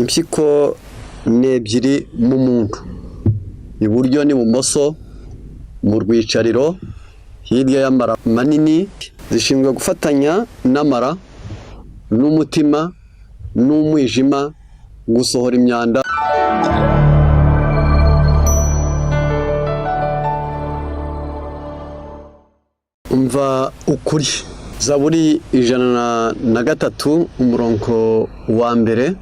Impyiko ni ebyiri mu muntu, iburyo n'ibumoso, mu rwicariro, hirya y'amara manini, zishinzwe gufatanya n'amara n'umutima n'umwijima gusohora imyanda. Umva ukuri. Zaburi 103 umurongo wa mbere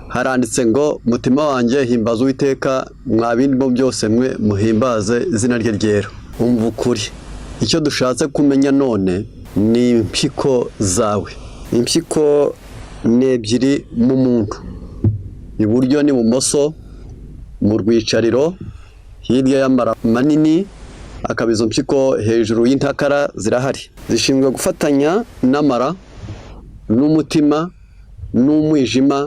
haranditse ngo: "Mutima wanjye, himbaza Uwiteka, mwa bindimo byose mwe, muhimbaze izina rye ryera." Umva ukuri. Icyo dushatse kumenya none ni impyiko zawe. Impyiko ni ebyiri mu muntu, iburyo n'ibumoso, mu rwicariro, hirya y'amara manini, akaba izo mpyiko hejuru y'intakara zirahari. Zishinzwe gufatanya n'amara n'umutima n'umwijima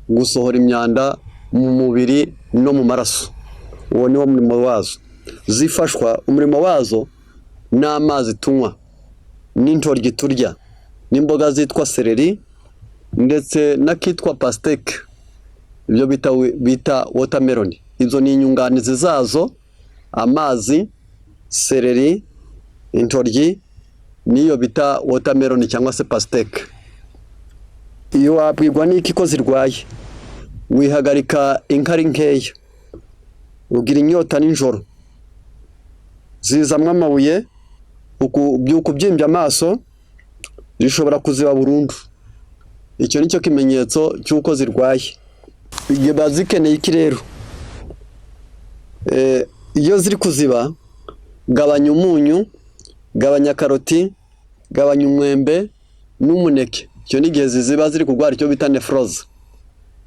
gusohora imyanda mu mubiri no mu maraso. Uwo niwo murimo wazo. Zifashwa umurimo wazo n'amazi tunywa, n'intoryi turya, n'imboga zitwa seleri, ndetse n'akitwa pastèque, ibyo bita watermelon. Izo ni inyunganizi zazo: amazi, seleri, intoryi n'iyo bita watermelon cyangwa se pastèque. Iyo wabwirwa n'iki ko zirwaye? Wihagarika inkari nkeya, ugira inyota nijoro, zizamwo amabuye, ubyuka ubyimbye amaso, zishobora kuziba burundu. Icyo ni cyo kimenyetso cy'uko zirwaye. Ziba zikeneye iki rero? Iyo ziri kuziba, gabanya umunyu, gabanya karoti, gabanya umwembe n'umuneke. Icyo ni igihe ziba ziri kurwara icyo bita néphrose.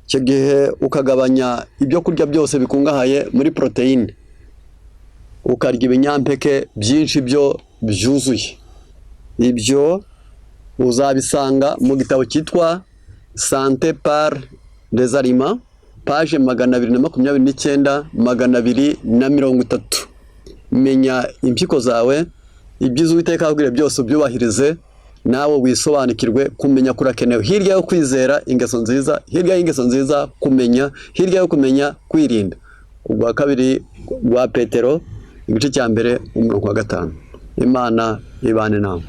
Icyo gihe ukagabanya ibyo kurya byose bikungahaye muri poroteyine, ukarya ibinyampeke byinshi byo byuzuye. Ibyo uzabisanga mu gitabo cyitwa Santé par les aliments, page 229, 230. Menya impyiko zawe, ibyiza Uwiteka akubwira byose ubyubahirize, nawe wisobanukirwe. Kumenya kurakenewe. Hirya yo kwizera, ingeso nziza; hirya y'ingeso nziza, kumenya; hirya yo kumenya, kwirinda. Ubwa kabiri rwa Petero, igice cya mbere, umurongo wa 5. Imana ibane namwe.